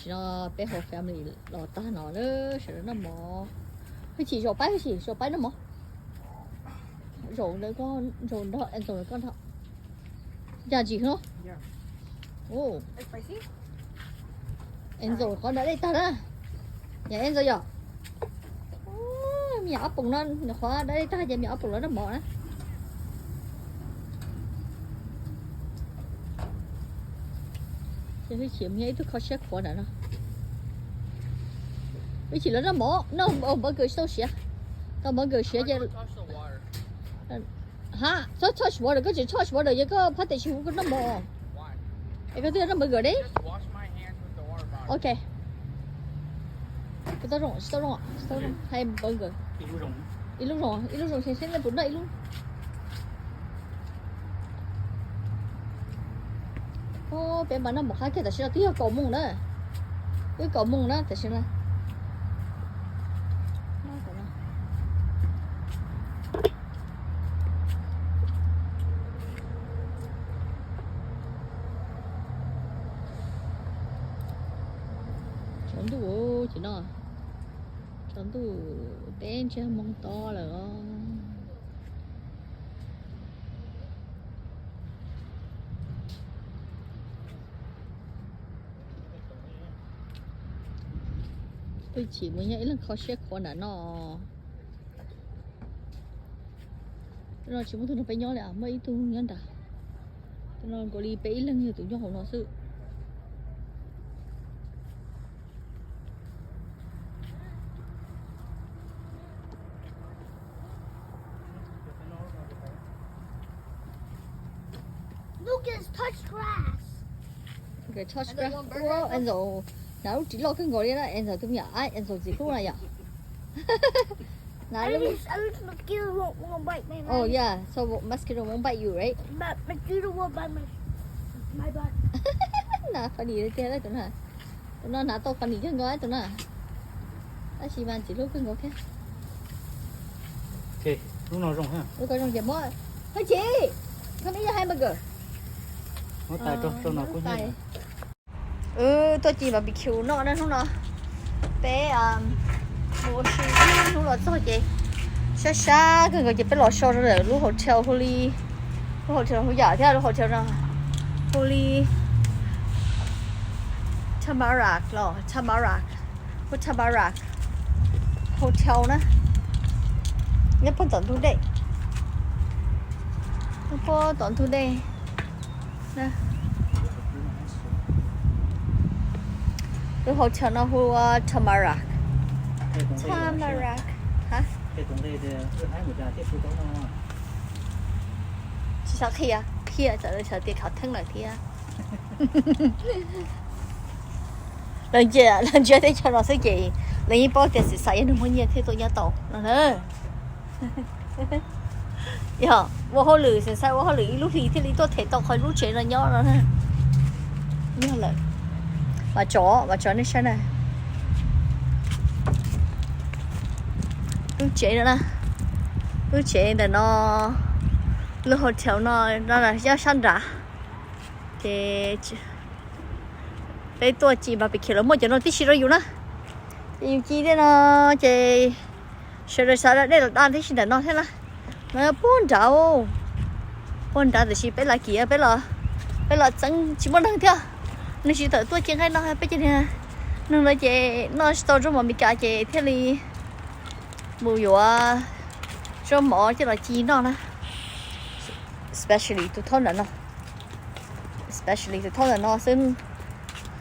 No peb hauv family los tag no na, sawv daws noj mov. Hwj chim zaum pab, hwj chim zaum pab noj mov. Zaum ntawd koj, zaum nrog Angel koj nrog. Yam ntsim no. Angel qhov da dej tag na. Yam Angel yom. Me nyuam ob poom no, nws qhov da dej tag ces me nyuam ob poom los noj mov na. Ces hwj chim mus nyob ib tug kho siab khuav ntawm no. Hwj chim los noj mov, noj burger tsis tau siav. Tau burger siav ces, ha, txhob txhoj water, koj tsis txhoj water ces koj phab tes tsis huv koj noj mov. Es koj twb noj burger deb. Ok. Tsis tau zoo, tsis tau zoo, tsis tau zoo. Hais burger. Ib lub zoo, ib lub zoo, seb nej puas noj ib lub. Peb mas noj mov qab kiag, tam sim no twb yog kaum moos na. Twb kaum moos na tam sim no. Tsaus ntuj ces no, tsaus ntuj peb ntsiag moos to lawm os. Hwj chim mus nyob ib leeg kho siab khuav nram no. Tus no tsis muaj tug nrog peb nyob li, muaj ib tug nyob nrad. Tus no nkaus li peb ib leeg yog tus nyob hauv no xwb. Lucas, touch grass. Okay, touch grass. Ua, Enzo, hnav lub ris loj kawg nkaus li na, Enzo tus me nyuam aib, Enzo txiv hlub na yom. Hnav lub, oh yeah, so mosquito won't bite you, right? Hnav funny tiag tiag tus no. Tus no hnav tau funny kawg nkaus tus no. Tab sis mas txiv hlub kawg nkaus thiab. Lub ko zoo ces muab, Hwj Chim, koj ib hamburger. Muab tais rau, rau no kuj nyiaj. Wb tuaj ci barbecue noj na hnub no. Peb mus ua si hnub los txog ces sab sab kawg nkaus ces peb los so rau ntawm lub hotel hu li, lub hotel hu yam thiab, lub hotel no hu li Tamarack los Tamarack, hu Tamarack Hotel na. Nyob puag tom ntug dej, nyob puag tom ntug dej. Lub hotel no hu ua Tamarack. Tamarack. Ha? Tsis xav qhia, qhia txawm lawv xav tias khav theeb lawm thiab. Lawv ntsia, lawv ntsia teb chaws no xwb ces lawv yeej paub tias Xim Xais yog neeg muaj nyiaj thiaj tuaj nyob tau no na. Yog ua hauj lwm, Xim Xais ua hauj lwm ib lub hlis thiaj li tuaj them tau qhov lub tsev no nyob no na. Yog lawm, vam tsov, vam tsov nej saib na. Lub tsev no na, lub tsev ntawm no, lub hotel no, no nyob sab nrad. Ces peb tuaj ci barbecue los muaj cov no tib si rau yus na. Ces yus ci tej no ces sawv daws xav da dej los da tib si ntawm no thiab na. No puag nrad, puag nrad tiam sis peb lav kiv, peb los txeeb tsis muaj neeg thiab. Neeg tsis tawm tuaj ci nqaij no, peb cov niag neeg ntawd ces noj tsis tau zaub mov Meskas ces thiaj li mus yuav zaub mov coj los ci noj na. Especially tus thaub ntawm no, especially tus thaub ntawm no xwb.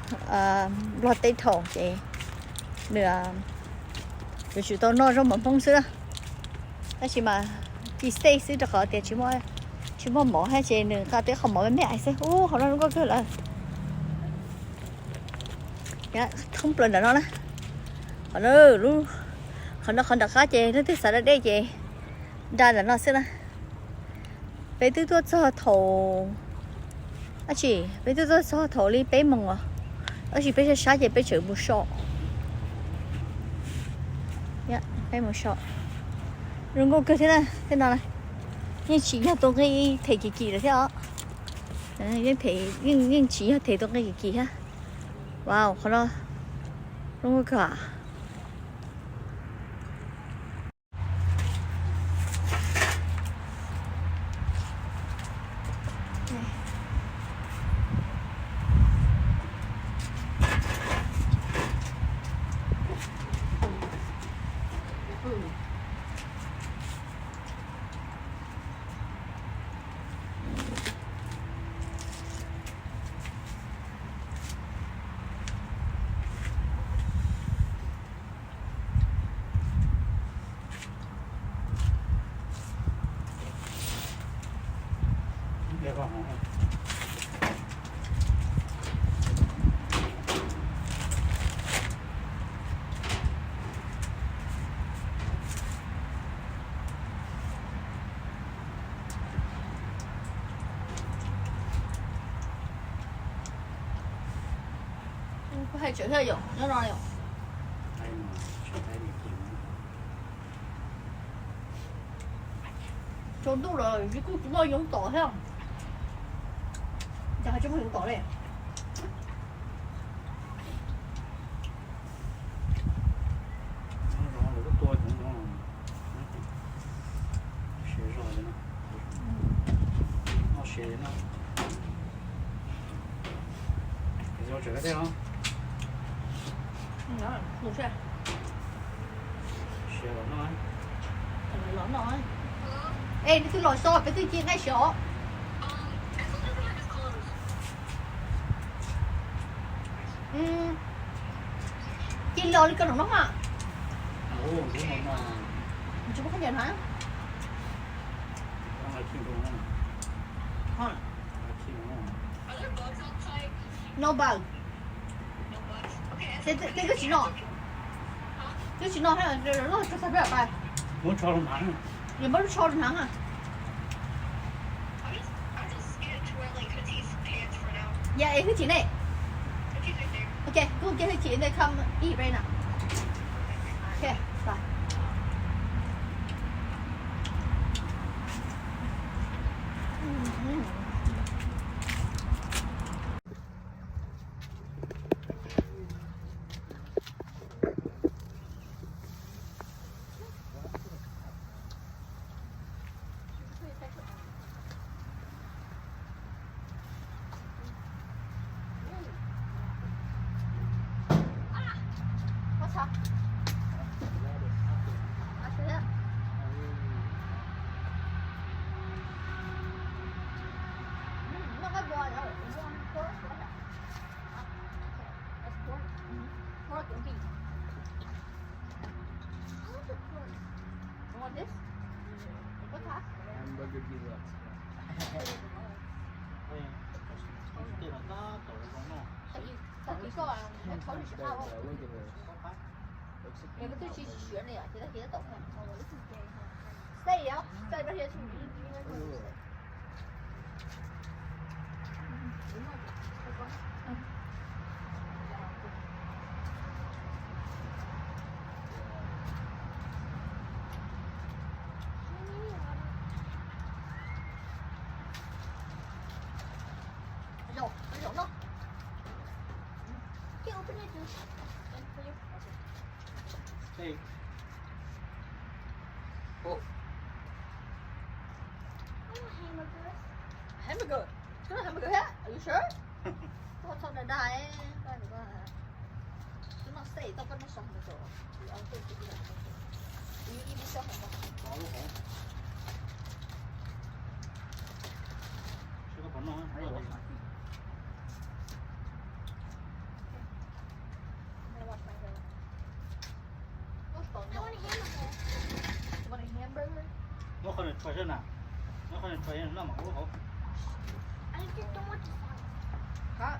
Nplog teb thaum ces nws yuav tsum tau noj zaub mov Hmoob xwb na. Tab sis mas ci steak xwb rau qhov tias tsis muaj mov thiab ces nws nqa tej qhov mov me me ais xwb. Ub, hauv no zoo nkauj kawg lawm. Thoob plaws ntawm no na. Qhov no, qhov no qhov nram qab ces leej twg xav da dej ces da ntawm no xwb na. Peb twb tuaj txog thaum, ab tsi, peb twb tuaj txog thaum li peb moos os. Tab sis peb sab sab ces peb tseem mus so. Peb mus so. Zoo nkauj kawg thiab na, tej no na. Yeej tsim nyog tus nqi them kim kim lawm thiab os. Yeej tsim nyog them tus nqi kim kim thiab. Wow, qhov no Ua ka Kuv hais tseem thiaj yom, nyob no yom. Tsaus ntuj lawm kuj tsis muaj yoov tom thiab. Cas ho tsis muaj yoov tom li? Es nws twb los so peb twb cia nqaij siav os. Cia los li ko no na. Tsis muaj khaub ncaws na. No bug. Twb tsis no, twb tsis no, loj tso xav peb pais. Muab tso rau hnav. Muab tso rau hnav. Yeah, es hwj chim ne. Ok, kuv cia hwj chim, they come eat right now. Ok, bye. Hamburger deluxe. Tag kis koj muab thauj li tsis qab. Koj twb tsis siav li ces tab sis tab tom stay os, stay right here too. Zaum, zaum no. Hey. Oh. Hamburger. Koj noj hamburger thiab? Are you sure? Koj txhob dag dag, koj, koj twb noj xej tau koj noj so hamburger. Muab qhov no tso seb na. Muab qhov no tso seb noj mas ua hauv. Hab.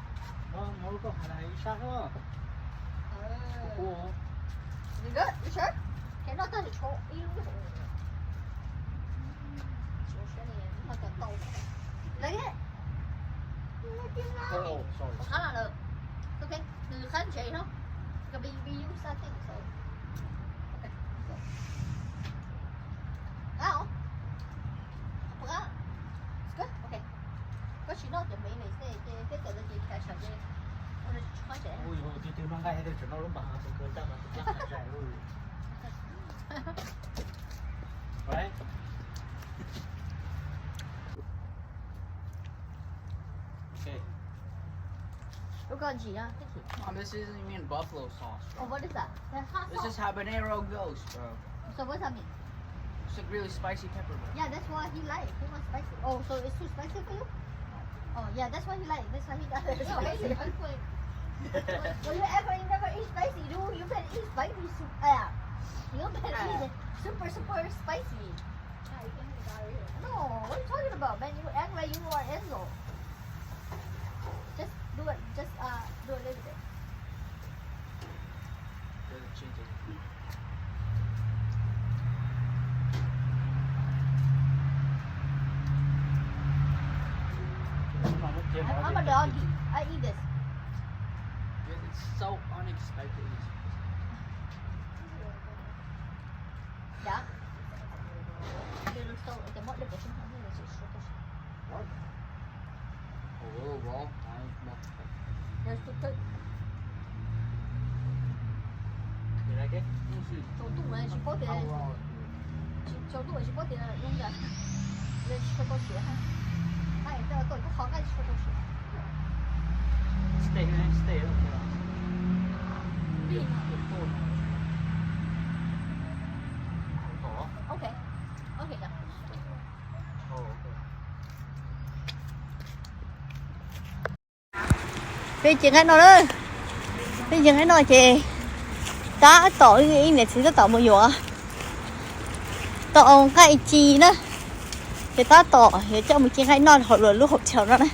Hnub koj hais ib sab xwb. Ua, you good? You sure? Ces noj tag tshuav ib lub. Tshuav siab li, noj cov ntau. Like it? Oh, sorry. Qab lawm. It's okay. Nws qab ntsev no. Could be, be you something, so. Okay. Qab os. Qab. It's good. Okay. Koj tsis noj cov mayonnaise ne, ces peb cov no ces kav tsam ces ua rau tsis qab ntsev. Ui, tus twg noj nqaij twb tseem noj lub npas, tus kawg caj mas tus kawg hais zais. Right? Okay. Ua koj ntsis no, thank you. Oh, this isn't even buffalo sauce, bro. Oh, what is that? That's hot sauce. This is habanero ghost, bro. So what's that mean? It's like really spicy pepper, bro. Yeah, that's why he like. He wants spicy. Oh, so it's too spicy for you? Oh, yeah, that's why he like. That's why he got it. Spicy. Well, you ever, you never eat spicy, dude. You can eat spicy soup. Uh, you can eat super, super spicy. No, what are you talking about, man? You act like you are Enzo. Just do it. Just, uh, do a little bit. I'm, I'm a doggy. I eat this. It's so unexpected. Yeah. There's too quick. Tsaus ntuj mas tsis paub tias, tsaus ntuj mas tsis paub tias zoo li cas. Tsis tshua tau siav. Nqaij tej no tuaj ib khub qhov nqaij tsis tshua tau siav. Stay, stay. Okay. Okay. Peb ci nqaij noj lawm. Peb ci nqaij noj ces tab tom ib niam txiv tab tom mus yuav tau nqaij ci na. Ces tab tom yuav coj mus ci nqaij noj hauv luag lub hotel no na.